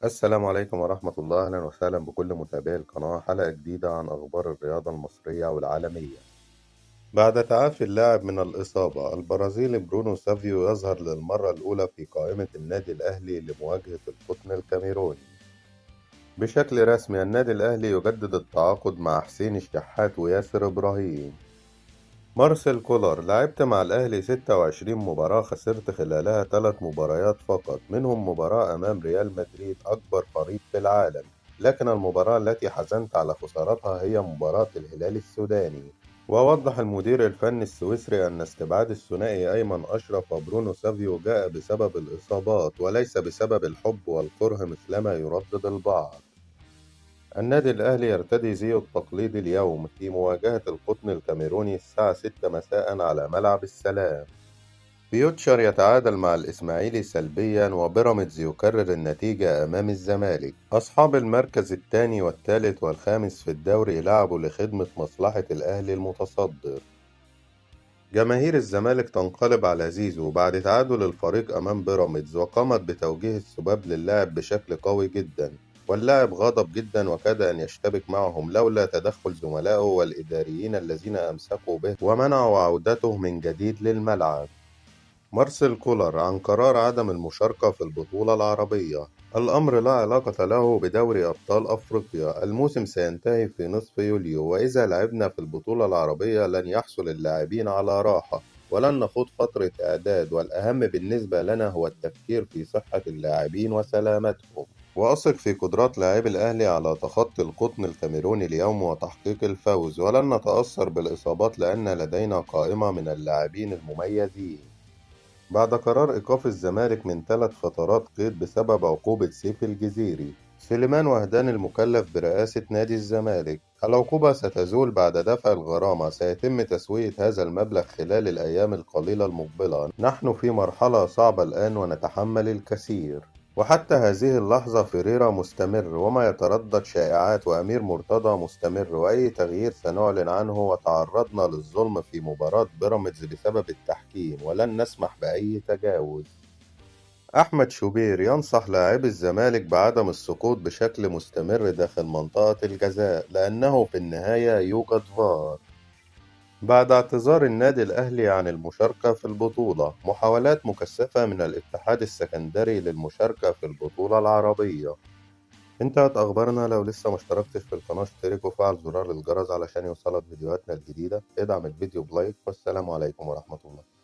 السلام عليكم ورحمة الله، أهلا وسهلا بكل متابعي القناة. حلقة جديدة عن أخبار الرياضة المصرية والعالمية. بعد تعافي اللاعب من الإصابة، البرازيلي برونو سافيو يظهر للمرة الأولى في قائمة النادي الأهلي لمواجهة القطن الكاميروني بشكل رسمي. النادي الأهلي يجدد التعاقد مع حسين الشحات وياسر إبراهيم. مارسيل كولر: لعبت مع الأهلي 26 مباراة، خسرت خلالها 3 مباريات فقط، منهم مباراة أمام ريال مدريد أكبر فريق في العالم، لكن المباراة التي حزنت على خسارتها هي مباراة الهلال السوداني. ووضح المدير الفني السويسري أن استبعاد الثنائي أيمن أشرف وبرونو سافيو جاء بسبب الإصابات وليس بسبب الحب والكره مثلما يردد البعض. النادي الأهلي يرتدي زيه التقليدي اليوم في مواجهة القطن الكاميروني الساعة 6 مساء على ملعب السلام. فيوتشر يتعادل مع الإسماعيلي سلبيا، وبيراميدز يكرر النتيجة أمام الزمالك. أصحاب المركز الثاني والثالث والخامس في الدوري لعبوا لخدمة مصلحة الأهلي المتصدر. جماهير الزمالك تنقلب على زيزو بعد تعادل الفريق أمام بيراميدز، وقامت بتوجيه السباب للاعب بشكل قوي جدا، واللاعب غضب جدا وكاد أن يشتبك معهم لولا تدخل زملائه والإداريين الذين أمسكوا به ومنعوا عودته من جديد للملعب. مارسيل كولر عن قرار عدم المشاركة في البطولة العربية: الأمر لا علاقة له بدوري أبطال أفريقيا، الموسم سينتهي في نصف يوليو، وإذا لعبنا في البطولة العربية لن يحصل اللاعبين على راحة ولن نخوض فترة إعداد، والأهم بالنسبة لنا هو التفكير في صحة اللاعبين وسلامتهم. وأثق في قدرات لاعبي الأهلي على تخطي القطن الكاميروني اليوم وتحقيق الفوز، ولن نتأثر بالإصابات لأن لدينا قائمة من اللاعبين المميزين. بعد قرار إيقاف الزمالك من 3 فترات قيد بسبب عقوبة سيف الجزيري، سليمان وهدان المكلف برئاسة نادي الزمالك. العقوبة ستزول بعد دفع الغرامة، سيتم تسوية هذا المبلغ خلال الأيام القليلة المقبلة. نحن في مرحلة صعبة الآن ونتحمل الكثير، وحتى هذه اللحظة فيريرا مستمر، وما يتردد شائعات، وأمير مرتضى مستمر، وأي تغيير سنعلن عنه. وتعرضنا للظلم في مباراة بيراميدز بسبب التحكيم ولن نسمح بأي تجاوز. أحمد شوبير ينصح لاعبي الزمالك بعدم السقوط بشكل مستمر داخل منطقة الجزاء لأنه في النهاية يوجد فار. بعد اعتذار النادي الأهلي عن المشاركة في البطولة، محاولات مكثفة من الاتحاد السكندري للمشاركة في البطولة العربية. انتهت أخبارنا. لو لسه مشتركتش في القناة اشترك وفعل زرار الجرس علشان يوصلك فيديوهاتنا الجديدة. ادعم الفيديو بلايك، والسلام عليكم ورحمة الله.